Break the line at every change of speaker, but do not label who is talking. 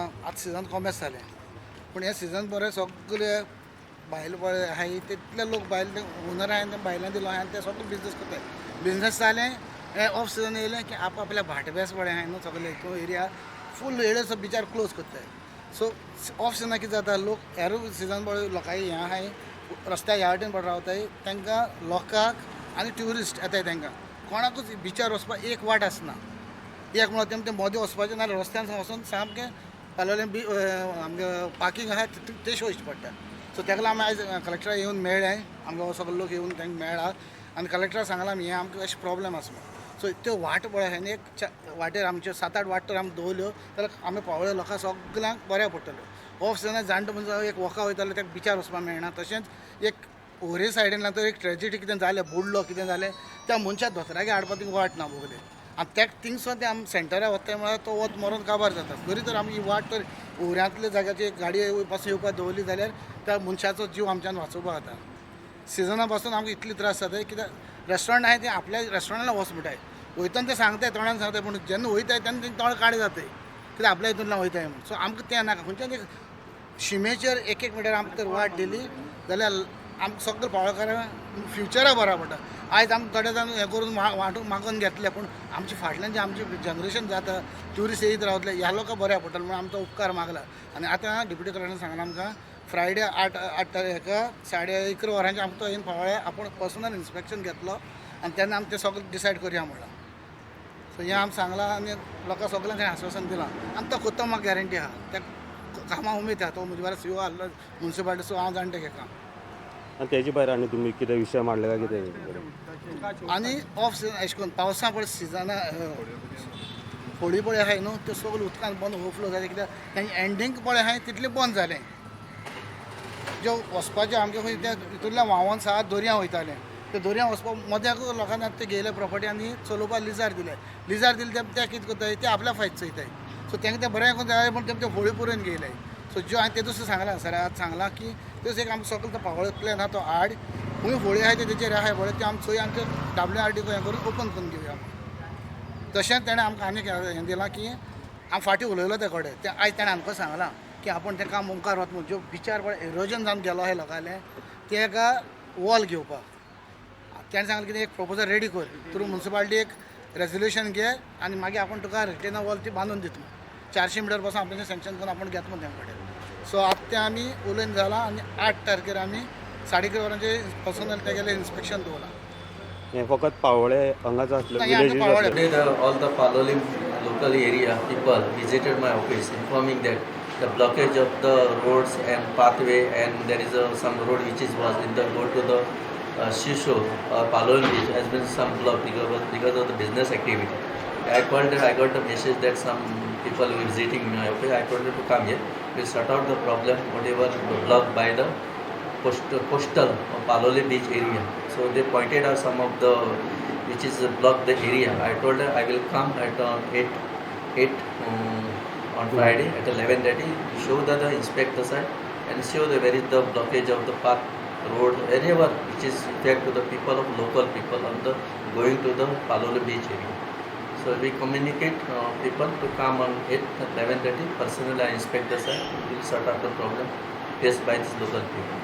आतां सिजन कॉमेस जालें, पूण हें सिजन बरें सगळे भायले पळय आहाय तितले लोक भायले ओनर आहाय ते भायल्यान दिलो आहाय ते सगळे बिजनस करताय. बिजनस जालें हें ऑफ सिजन येयलें की आप आपल्या भाटबेस पळय आहाय न्हू सगळे हितून एरिया फूल येयले बिचार क्लोज करताय. सो ऑफ सिजनाक कितें जाता, लोक हेर सिजन पळय लोकांक हें आहाय रस्त्यार ह्या वाटेन पळय रावताय, तांकां लोकांक आनी ट्युरिस्ट येताय तांकां कोणाकूच बिचार वचपाक एक वाट आसना. एक म्हणल्यार तें मदें वचपाचें नाल्यार रस्त्यान वचून सामकें पालोलें बी आमगे पार्कींग आहा तेश वयचें पडटा. सो ताका लागून आमी आयज कलेक्टराक येवन मेळ्ळे, आमकां सगळे लोक येवन तांकां मेळ्ळा आनी कलेक्टराक सांगलां आमी हें आमकां अशें प्रॉब्लम आसा म्हणून. सो त्यो वाट पळय आनी एक वाटेर आमच्यो 7-8 वाट तर आमी दवरल्यो जाल्यार आमी पावळे लोकांक सगल्यांक बऱ्याक पडटल्यो. ऑफ सिजनाक जाणटो मनसो एक वॉका वयतालो ताका बिचार वचपाक मेळना. तशेंच एक होरे सायडीन तर एक ट्रेजिडी कितें जालें, बुडलो कितें जालें, त्या मनशाक दोतोरागेर हाडपाक तिंगा वाट ना बोगले. आनी तेका थिंगसून ते आमी सेंटरार वता म्हळ्यार तो वत मरोन काबार जाता. जरी तर आमी ही वाट तर होऱ्यांतल्या जाग्याची एक गाडी पासून येवपाक दवरली जाल्यार त्या मनशाचो जीव आमच्यान वाचोवपाक जाता. सिजना पासून आमकां इतले त्रास जाता कित्याक रेस्टॉरंट आहाय ते आपल्या रेस्टॉरंटान वच म्हणटाय, वयतना ते सांगताय तोंडान सांगताय, पूण जेन्ना वयताय तेन्ना तेंचे तोंड काडे जाताय कित्याक आपल्या हितूंतल्यान वयताय म्हूण. सो आमकां तें नाका, खंयच्यान एक शिमेचेर एक एक मिटर आमकां तर वाट दिली जाल्यार आमकां सगळे पावळकारांक फ्युचरा बऱ्या पडटा. आयज आमकां थोडे जाण हें करून वांटून मागून घेतले, पूण आमचे फाटल्यान जे आमचे जनरेशन जाता ट्युरिस्ट येयत रावतले ह्या लोकांक बऱ्या पडटलें म्हणून आमचो उपकार मागला. आनी आतां डेप्युटी कलेक्टरान सांगलां आमकां फ्रायडे 8 तारखेक 11:30 वरांचेर आमकां तो येवन पावळे आपूण पर्सनल इन्स्पेक्शन घेतलो आनी तेन्ना आमी तें सगळें डिसायड करया म्हणलां. सो हें आमी सांगलां आनी लोकांक सगल्यांक आस्वासन दिलां आनी तो कोत्तो म्हाका गॅरंटी आहा, त्या कामां उमेद आहा. तो म्हजे बारा सीओ आहलो मुन्सिपालिटी, सो हांव जाणा तें काम.
आनी तेजे भायर आनी तुमी कितें विशय मांडले काय कितें?
आनी ऑफ सिजन अशें करून पावसा पळय सिजना होळी पळय आहाय न्हू त्यो सगळ्यो उदकान बंद ओवरफ्लो जालें कित्याक तेंचे एंडींग पळय आहाय तितलें बंद जालें. ज्यो वचपाचें आमगे खंय त्या हितूंतल्यान व्हांवोन सात दर्या वयतालें, ते दर्या वचपाक मद्याक लोकांनी आतां ते घेयले प्रॉपर्टी आनी चलोवपाक लिजार दिले. लिजार दिले ते कितें करताय ते आपल्या फायदो चोयताय. सो तांकां तें बरें करून जाय पूण ते होळी पुरोवन घेयले. सो ज्यो हांवें ते दुसरें सांगलां सर, आज सांगलां की तेच एक आमकां सगळो तो पावळे प्लॅन आहा तो हाड, खंय होळी आहाय ते तेचेर आहाय पळय ते आमी चोय आनी ते WRD हें करून ओपन करून घेवया. तशेंच तेणें आमकां आनीक हें दिलां की आमी फाटीं उलयलो ते कडेन, तें आयज तेणें आमकां सांगलां की आपूण तें काम मुखार वता म्हूण. ज्यो बिचार पळय एरोजन जावन गेलो आहाय लोकांलें तें एका वॉल घेवपाक तेणें सांगलें कितें एक प्रपोजल रेडी कर, थ्रू मुन्सिपालिटी एक रेजोल्युशन घे आनी मागीर आपूण तुका रिटेनर वॉल ती बांदून दितलो. 400 मिटर पासून आपणें सँक्शन करून आपूण घेतलो तें कडेन. सो आतां तें आमी उलोवन जालां आनी 8 तारखेर आमी 11:30 वरांचेर पर्सनल तेगेलें इन्स्पेक्शन दवरलां.
हें फकत पावळे हांगाच आसलें
नाही, आमकां
विलेजीस
पावळे.
आसले?
Today, all the Palolem local area people visited my office informing that the blockage of the roads and pathway, and there is some road which is was in the go to the seashore or Palolem beach has been some block because of the business activity. I called them, I got the message that some people were visiting my office. I told them to come here. We'll sort out the problem, whatever blocked by the coastal or Palolem beach area. So they pointed out some of the which is blocked the area. I told her I will come at 8 on Friday at 11:30. Show the inspect the site and show the where is the blockage of the path road wherever which is effect to the people of local people on the going to the Palolem beach area. So we communicate people to come on 8 11:30. Personally, I inspect the site. We will sort out the problem faced by these local people.